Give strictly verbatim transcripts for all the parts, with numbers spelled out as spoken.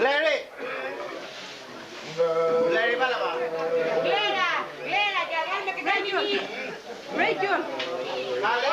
Larry. Larry bala ba? Glenda, Glenda, jangan pakai Rachel. Rachel. Rachel.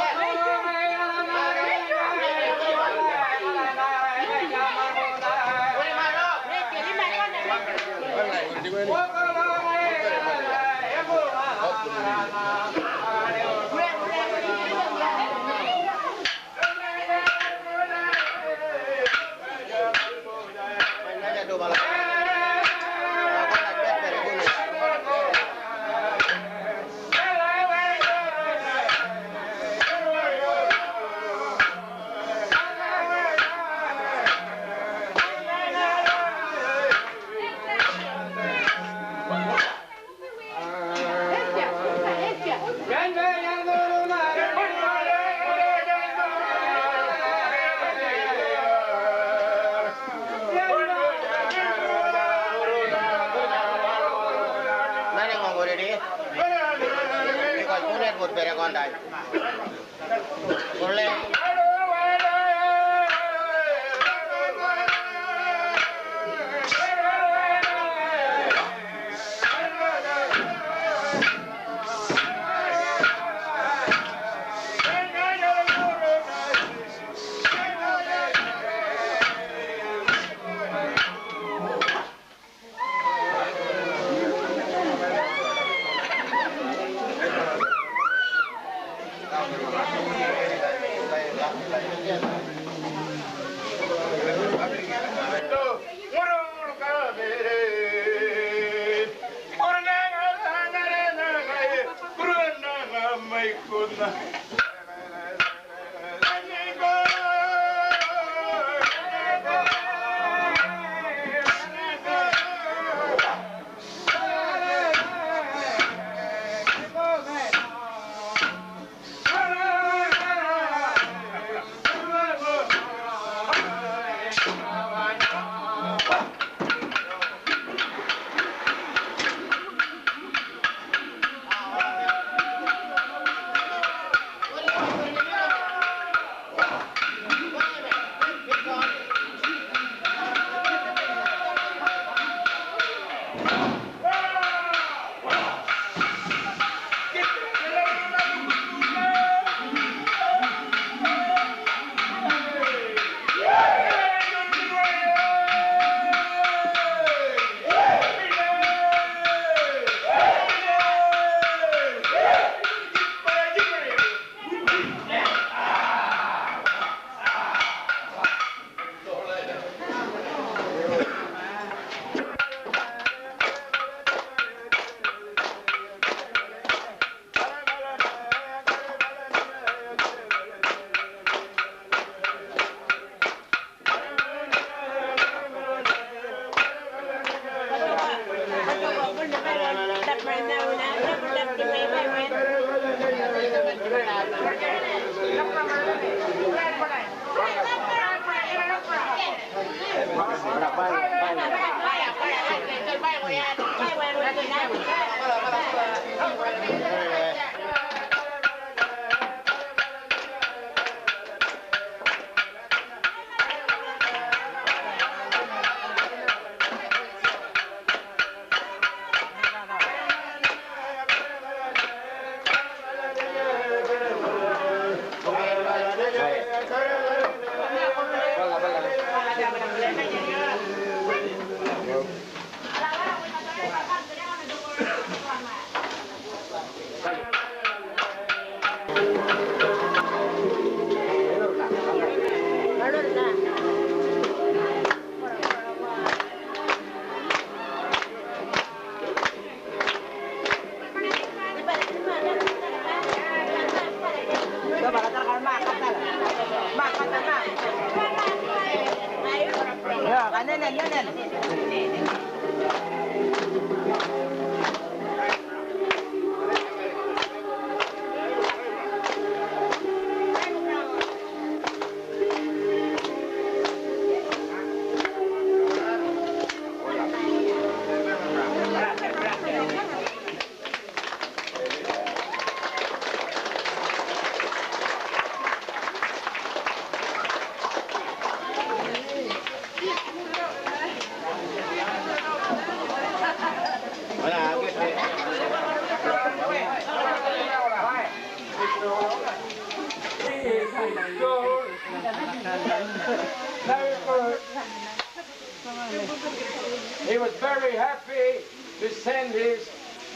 He was very happy to send his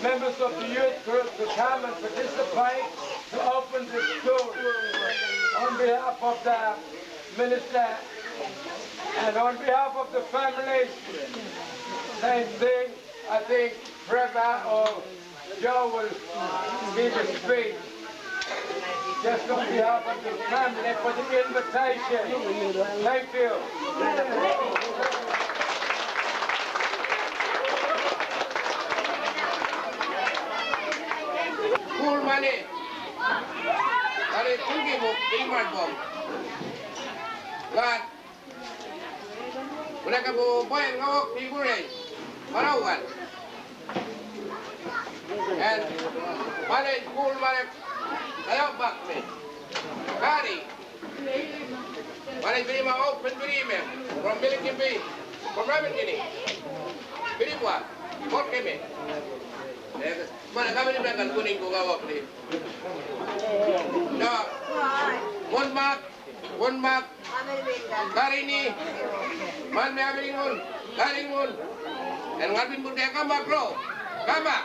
members of the youth group to come and participate, to open the school. On behalf of the minister and on behalf of the families, same thing. I think Trevor or Joe will give a speech. Just on behalf of the family for the invitation. Thank you. School mani, mani tuŋgi muk iman bom. Gat. Wala ka bu boy ŋawak ti gurey, marawan. And mani school mani kayak bak mi. Kari. Mani biri ma open biri me. From Milikimbi, from Rawalpindi. Biri bua. Bok kemi. Mani kami ni blankan kuning ku ŋawak ni. No. Mun mak. Gun mak, karini, man me amiriŋun, kariŋun, yan ŋarpin burke kama bro, kama.